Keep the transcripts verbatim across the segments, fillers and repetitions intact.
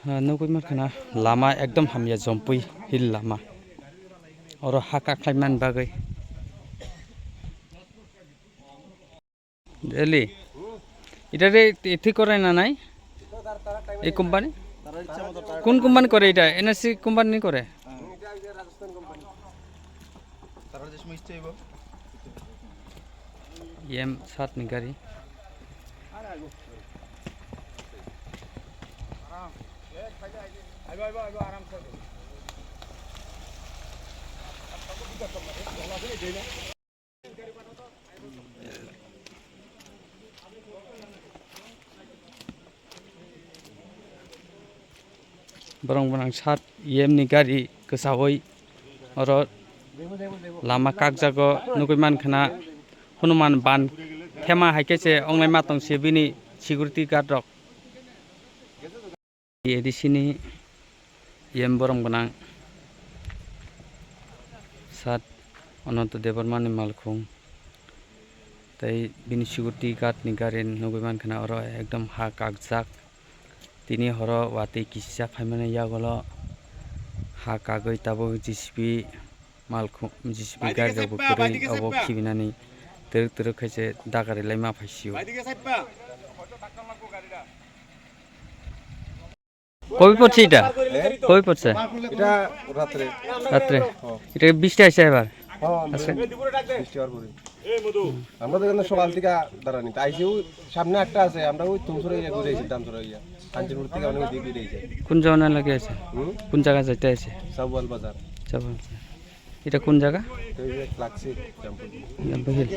Ah, nugui mankha na lama ekdom hamya, jompui hill lama. Oro ha kaklaimani bagwi. Eli, এটা রে ঠিক করে না নাই? এই কোম্পানি? কোন কোম্পানি করে এটা? এনএসসি কোম্পানি করে? Em sat ni gari. Borong borong sat yem ni gari kwsaui oro lama kakjago nugui mankha na. Hanuman ban thema hai khe se onglai ma tong se bini security guard rok. A D C ni yem borong gwnang sat Ananto Debbarma ni malkhung tei bini security guard ni gari nugui mankha na oro ekdom ha kakjak. Tini horo watwi kisa phaimani yagulo ha kagwi tabuk J C B malkhung, J C B gari rokbo kwrwi obo khibinani twrwk twrwk khe se dagarwi lai ma phaisio. কবে পড়ছে এটা? এ? কবে পড়ছে? এটা রাত্রে। রাত্রে? হ্যাঁ। এটা বৃষ্টি আসে এবার? হ্যাঁ, আমরা আচ্ছা। বৃষ্টি হওয়ার পরে। আমরা তো এখানে সকাল থেকে দাঁড়ানি। তা আইসি ওই সামনে একটা আছে, আমরা ওই তুমসুরে গিয়ে ঘুরে এসেছি, দামসুরে গিয়ে। কাঞ্চনপুর থেকে অনেক দিকে ঘুরে এসেছি। কোন জোনে লাগে আছে? হুম? কোন জায়গা যাইতে আছে? সাবওয়াল বাজার। সাবওয়াল বাজার। এটা কোন জায়গা? এই যে লাগছে, জাম্পুই। জাম্পুই হিল।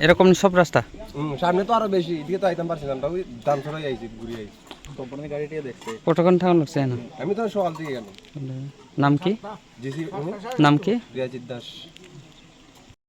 এরকম সব রাস্তা? হুম, সামনে তো আরো বেশি। এদিকে তো আইতাম পারছি না, আমরা ওই দামসুরে আইছি, ঘুরে আইছি। কোম্পানির গাড়িটা দেখতে। কতক্ষণ থাকা লাগছে না? আমি তো সকাল থেকে গেলাম। নাম কি? জি সি, হুম? নাম কি? রিয়াজিত দাস।